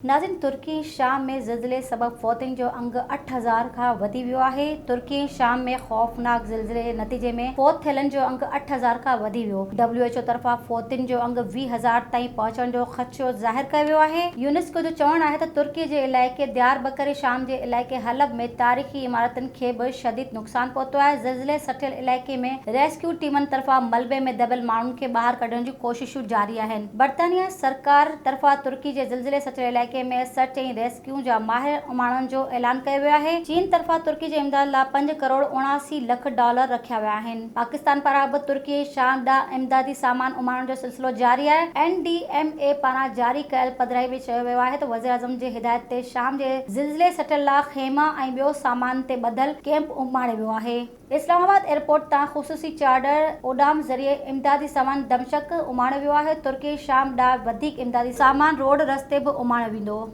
ناظرين ترڪي ۽ شام ۾ زلزلي سبب فوتين جو انگ 8000 کان وڌي ويو آهي. ترڪي ۽ شام ۾ خوفناڪ زلزلي جي نتيجي ۾ فوت ٿيلن جو انگ 8000 کان وڌي ويو. ڊبليو ايڇ او طرفان فوتين جو انگ 20,000 تائين پهچڻ جو خدشو ظاهر ڪيو ويو آهي. يونيسڪو جو چوڻ آهي ته ترڪي جي علائقي ديار بڪر ۽ شام جي علائقي حلب ۾ تاريخي عمارتن کي به شديد نقصان پهتو آهي. زلزلي سٽيل علائقي ۾ ريسڪيو ٽيمن طرفان ملبي ۾ دٻيل ماڻهن کي ٻاهر ڪڍڻ جون ڪوششون جاري آهن. برطانيا سرڪار طرفان ترڪي جي زلزلي سٽيل علائقي ۾ سرچ ۽ ريسڪيو جا ماهر اماڻڻ جو اعلان ڪيو ويو آهي. چين طرفان ترڪي جي امداد لا پنج ڪروڙ 79 لک ڊالر رکيا ويا آهن. پاڪستان پاران به ترڪي ۽ شام ڏانهن امدادي سامان اماڻڻ جو سلسلو جاري آهي. اين ڊي ايم اي پاران جاري ڪيل پڌرائي ۾ چيو ويو آهي ته وزيراعظم جي هدايت تي شام جي زلزلي سٽيل لا خيما ۽ ٻيو سامان تي ٻڌل ڪيمپ اماڻيو ويو آهي. اسلام آباد ايئرپورٽ تان خصوصي چارٽر اڏام ذريعي امدادي سامان دمشق اماڻيو ويو آهي، ترڪي ۽ شام ڏانهن وڌيڪ امدادي سامان روڊ رستي به اماڻيو ويندو.